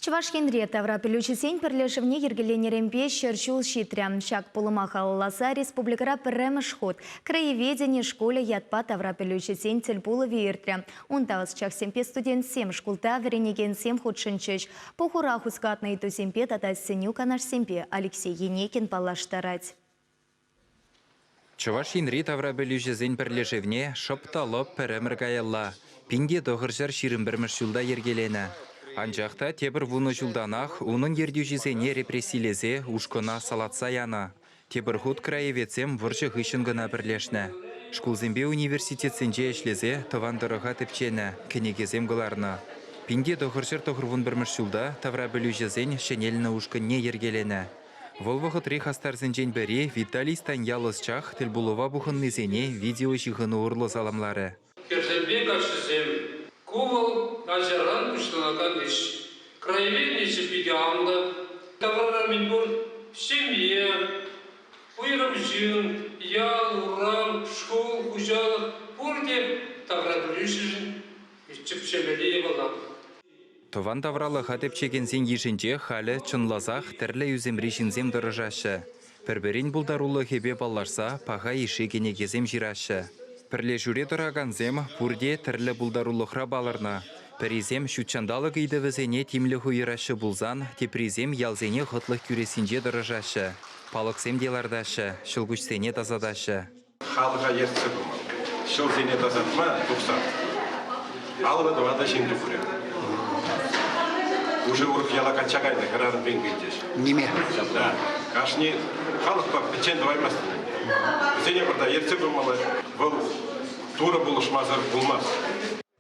Чӑваш Енре таврапӗлӳҫӗсен пӗрлешӗвне йӗркеленӗренпе 100 ҫул ҫитрӗ. Ҫак пулӑма халалласа республикӑра пӗрремӗш хут Краеведени шкулӗ ятпа таврапӗлӳҫӗсен тӗлпулӑвӗ иртрӗ. Унта ӑсчахсемпе студентсем, шкулта вӗренекенсем хутшӑнчӗҫ. Пухура хускатнӑ ыйтусемпе тата сӗнӳ-канашсемпе Алексей Енейкин паллаштарать. Чӑваш Енри таврапӗлӳҫӗсен пӗрлешӗвне шӑп та лӑп пӗр ӗмӗр каялла, 1921 ҫулта йӗркеленӗ. Анчах та тепӗр вунӑ ҫултанах унӑн ертӳҫисене репрессилесе ушкӑна салатса янӑ. Тепӗр хут краеведсем вӑрҫӑ хыҫҫӑн кӑна пӗрлешнӗ. Шкулсемпе университетсенче ӗҫлесе тӑван тӑрӑха тӗпченӗ, кӗнекесем кӑларнӑ. 1991 ҫулта таврапӗлӳҫӗсен ҫӗнелнӗ ушкӑнне йӗркеленӗ. Вӑл вӑхӑтри хастарсенчен пӗри Виталий Станьял ӑсчах тӗлпулӑва пухӑннисене видеоҫыхӑну урлӑ саламларӗ. Хӗрсемпе каччӑсем, ку вӑл ачаран пуҫланакан ӗҫ. Краеведничӗ питӗ анлӑ. Таврара мӗнпур ҫемье, уйрӑм ҫын, ял, урам, шкул, хуҫалӑх пурте таврапӗлӳҫӗшӗн тӗпчемелли япала. Тӑван тавралӑха тӗпчекенсен йышӗнче халӗ чӑнласах тӗрлӗ ӳсӗмри ҫынсем тӑрӑшаҫҫӗ. Пӗр-пӗрин пултарулӑхӗпе паллашса паха йышши кӗнекесем ҫыраҫҫӗ. Пӗрлешӳре тӑракансем пурте тӗрлӗ пултарулӑхра палӑрнӑ. Пӗрисем ҫутҫанталӑк ыйтӑвӗсене тимлӗх уйӑраҫҫӗ пулсан, теприсем ялсене хӑтлӑх кӳрессинче тӑрӑшаҫҫӗ, палӑксем те лартаҫҫӗ, ҫӑлкуҫсене тасатаҫҫӗ. Халӑха ертсе пыма, ҫӑлсене тасатма тухсан 54 ҫын тухрӗ. Уже урӑх яла качча кайнӑ хӗрарӑмсем килчӗҫ. Ниме. Да. Кашни халӑхпа пӗччен тӑваймастӑн. Вӗсене пӑрта ертсе пымалла. Вӑл Турӑ пулӑшмасӑр пулмасть.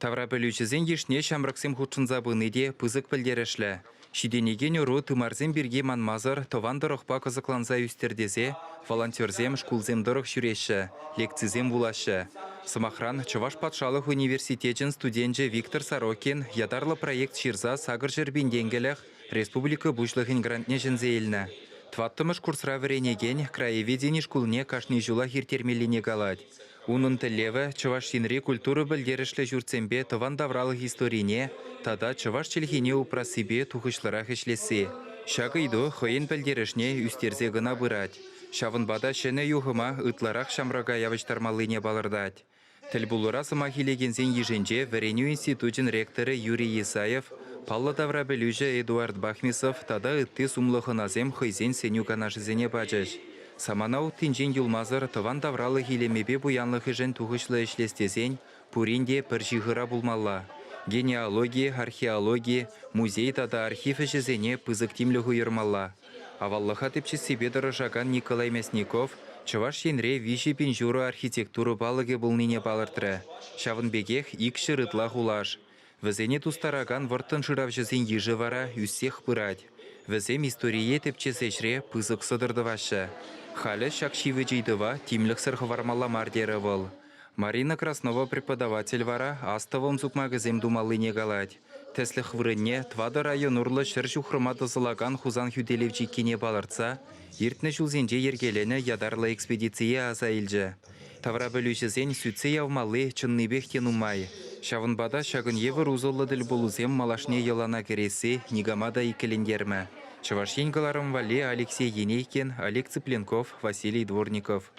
Таврапӗлӳҫӗсен йышне ҫамрӑксем хутшӑнса пыни те пысӑк пӗлтерӗшлӗ. Ҫитӗнекен ӑру тымарсем пирки манмасӑр тӑван тӑрӑхпа кӑсӑкланса ӳстӗр тесе волонтерсем шкулсем тӑрӑх ҫӳреҫҫӗ, лекцисем вулаҫҫӗ. Сӑмахран, Чӑваш патшалӑх университечӗн студенчӗ Виктор Сорокин ятарлӑ проект ҫырса 800 пин тенкӗлӗх республика Пуҫлӑхӗн грантне ҫӗнсе илнӗ. Тӑваттӑмӗш курсра вӗренекен краеведени шкулне кашни ҫулах ирттермеллине калать. Унӑн тӗллевӗ Чӑваш Енри культура пӗлтерӗшлӗ ҫуртсемпе тӑван тавралӑх историне тата чӑваш чӗлхине упрассипе тухӑҫлӑрах ӗҫлесси. Ҫак ыйту хӑйӗн пӗлтерӗшне ӳстерсе кӑна пырать. Ҫавӑнпа та ҫӗнӗ юхӑма ытларах ҫамрӑка явӑҫтармаллине палӑртать. Тӗлпулура сӑмах илекенсен йышӗнче Вӗренӳ институчӗн ректорӗ Юрий Исаев, паллӑ таврапӗлӳҫӗ Эдуард Бахмисов тата ытти сумлӑ хӑнасем хӑйсен сӗнӳ-канашӗсене пачӗҫ. Самана уттинчен юлмасӑр тӑван тавралӑх илемӗпе пуянлӑхӗшӗн тухӑҫлӑ ӗҫлес тесен пурин те пӗр ҫыхӑра пулмалла. Генеалоги, археологи, музей тата архив ӗҫӗсене пысӑк тимлӗх уйӑрмалла. Аваллӑха тӗпчессипе тӑрӑшакан Николай Мясников Чӑваш Енре 3 пин ҫурӑ архитектура палӑкӗ пулнине палӑртрӗ. Ҫавӑн пекех 200 ытла хулаш. Вӗсене тустаракан вӑрттӑн шыравҫӑсен йышӗ вара ӳссех пырать. Вӗсем историе тӗпчес ӗҫре пысӑк сӑтӑр тӑваҫҫӗ. Халӗ ҫак ҫивӗч ыйтӑва тимлӗхсӗр хӑвармалла мар терӗ вӑл. Марина Краснова преподаватель вара астӑвӑм сукмакӗсем тумаллине калать. Тӗслӗх вырӑнне тӑватӑ район урлӑ 100 ҫухрӑма тӑсӑлакан Хусан хӳтӗлев чиккине палӑртса иртнӗ ҫулсенче йӗркеленӗ ятарлӑ экспедицие аса илчӗ. Таврапӗлӳҫӗсен сӳтсе явмалли чӑннипех те нумай. Ҫавӑнпа та ҫакӑн евӗр усӑллӑ тӗлпулусем малашне йӑлана кӗресси никама та иккӗлентермӗ. Чӑваш Ен кӑларӑм валли Алексей Енейкин, Олег Цыпленков, Василий Дворников.